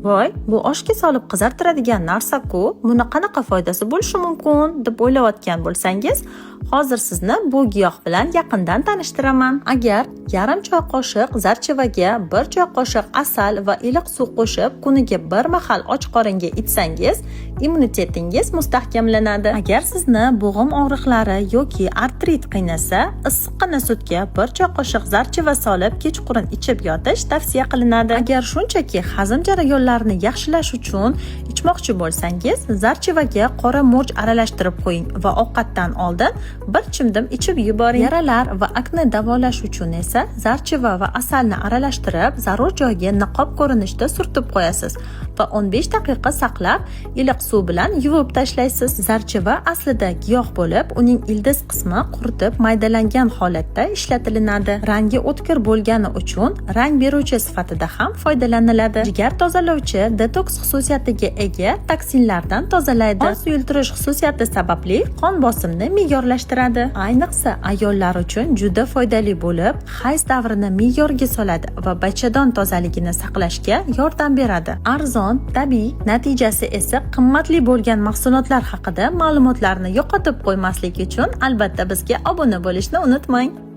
Voy, bu oshga solib qizartiradigan narsa-ku, buni qanaqa foydasi bo'lishi mumkin, deb o'ylayotgan bo'lsangiz, hozir sizni bu giyoh bilan yaqindan tanishtiraman. Agar yarim choy qoshiq zarchivaga 1 choy qoshiq asal va iliq suv qo'shib, kuniga bir mahal och qoringa ichsangiz, immunitetingiz mustahkamlanadi. Agar sizni bo'g'im og'riqlari yoki artrit qiynasa, issiqqina sutga 1 choy qoshiq zarchiva solib, kechqurun ichib yotish tavsiya qilinadi. Agar shunchaki hazm jarayonlarini yaxshilash uchun ichmoqchi bo'lsangiz, zarchivaga qora murch aralashtirib qo'ying va ovqatdan oldin bir chimdim ichib yuboring. Yaralar va akne davolash uchun esa zarchiva va asalni aralashtirib, zarur joyga niqob ko'rinishida surtib qo'yasiz va 15 daqiqa saqlab, iliq suv bilan yuvib tashlaysiz. Zarchiva aslida giyoh bo'lib, uning ildiz qismi quritib maydalangan holatda ishlatilinadi. Rangi o'tkir bo'lgani uchun rang beruvchi sifatida ham foydalaniladi. Jigar tozalovchi, detoks xususiyatiga ega, toksinlardan tozalaydi. Qon suyultirish xususiyati sababli qon bosimini me'yorlashtiradi. Ayniqsa ayollar uchun juda foydali bo'lib, hayz davrini me'yorga soladi va bachadon tozaligini saqlashga yordam beradi. Arzon, tabiiy, natijasi esa qimmatli bo'lgan mahsulotlar haqida ma'lumotlarni yo'qotib qo'ymaslik uchun albatta bizga obuna bo'lishni unutmang.